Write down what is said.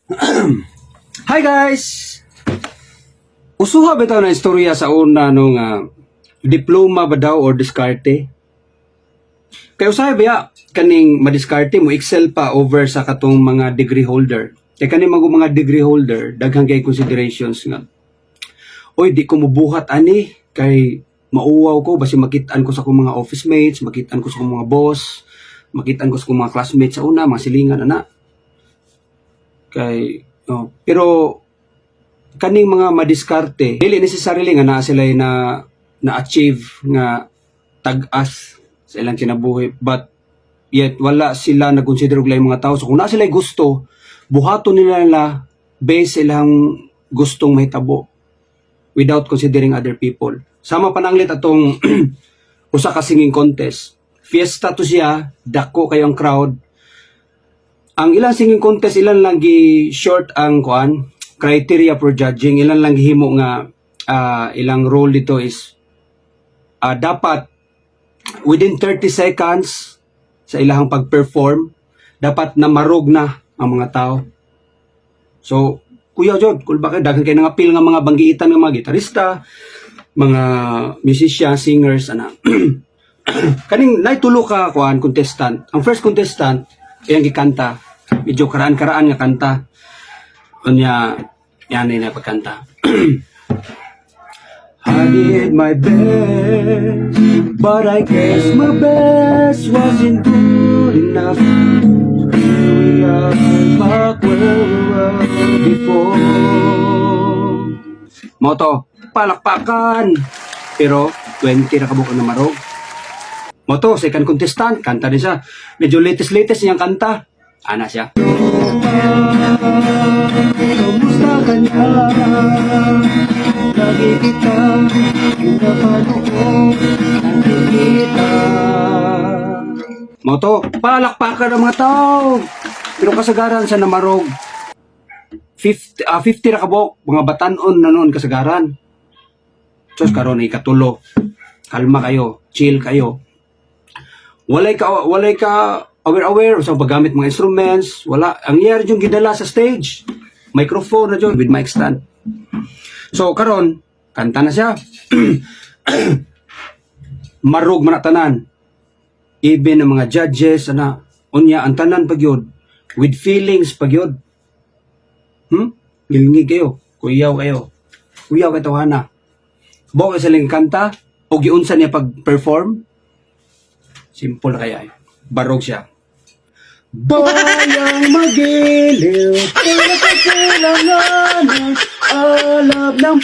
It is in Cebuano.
Hi guys! Usuha bitaw na istorya sa una no nga diploma ba daw or diskarte? Kay usahay ba kaning madiskarte mo excel pa over sa katong mga degree holder. Kay kaning mga degree holder, daghan kay considerations nga, "Oy, di ko mubuhat ani kay mauwaw ko, basi makitaan ko sa akong mga office mates, makitaan ko sa akong mga boss, makitaan ko sa akong mga classmates sa una, mga silingan ana." Kay oh, pero kaning mga madiskarte, dili necessarily nga naa sila na na-achieve nga tag-as sa ilang kinabuhi, but yet wala sila nag-consider og laing mga tao. So kung naa sila gusto, buhaton nila nila based sa ilang gustong mahitabo without considering other people. Sama pananglit atong usa ka singing contest. Fiesta to siya, dako kayo ang crowd. Ang ilang singing contest, ilan lang gi short ang kuan criteria for judging, ilan lang gihimo nga ilang role dito is dapat within 30 seconds sa ilahang pag-perform, dapat na marog na ang mga tao. So, kuya jud, kulba kay daghan kay nangapil nga mga banggiitan nga mga gitarista, mga musician, singers ana. Kaning naitulo ka kuan contestant. Ang first contestant, iyang gikanta, medyo karaan-karaan nga kanta. Unya, yan na pagkanta. "I did my best, but I guess my best wasn't good enough. Here we are, back where we were before." Mao to, palakpakan! Pero 20 na kabuok na marog. Mao to, second contestant, kanta din siya. Medyo latest-latest niyang kanta. Ana siya. "Kamusta ka na? Lagi kita pinapanood, nakikita." Mao to, palakpakan ang mga tao. Pero kasagaran sa namarog, 50, 50 na kabuok, mga batanon na noon kasagaran. Sus, karon ay katulo. Kalma kayo, chill kayo. Walay ka aware aware sa paggamit mga instruments, wala. Ang iya yung gidala sa stage. Microphone na jud with mic stand. So karon, kanta na siya. Marog man na tanan. Even ang mga judges ana, unya ang tanan pagyod with feelings pagyod. Ngilngig kayo, kuyaw kayo. Kuyaw kay tawhana. Bo kay silang kanta o giunsa niya pag-perform. Simple na kaya eh. Barog siya. Bayang magiliw, para sa silanganan, alab ng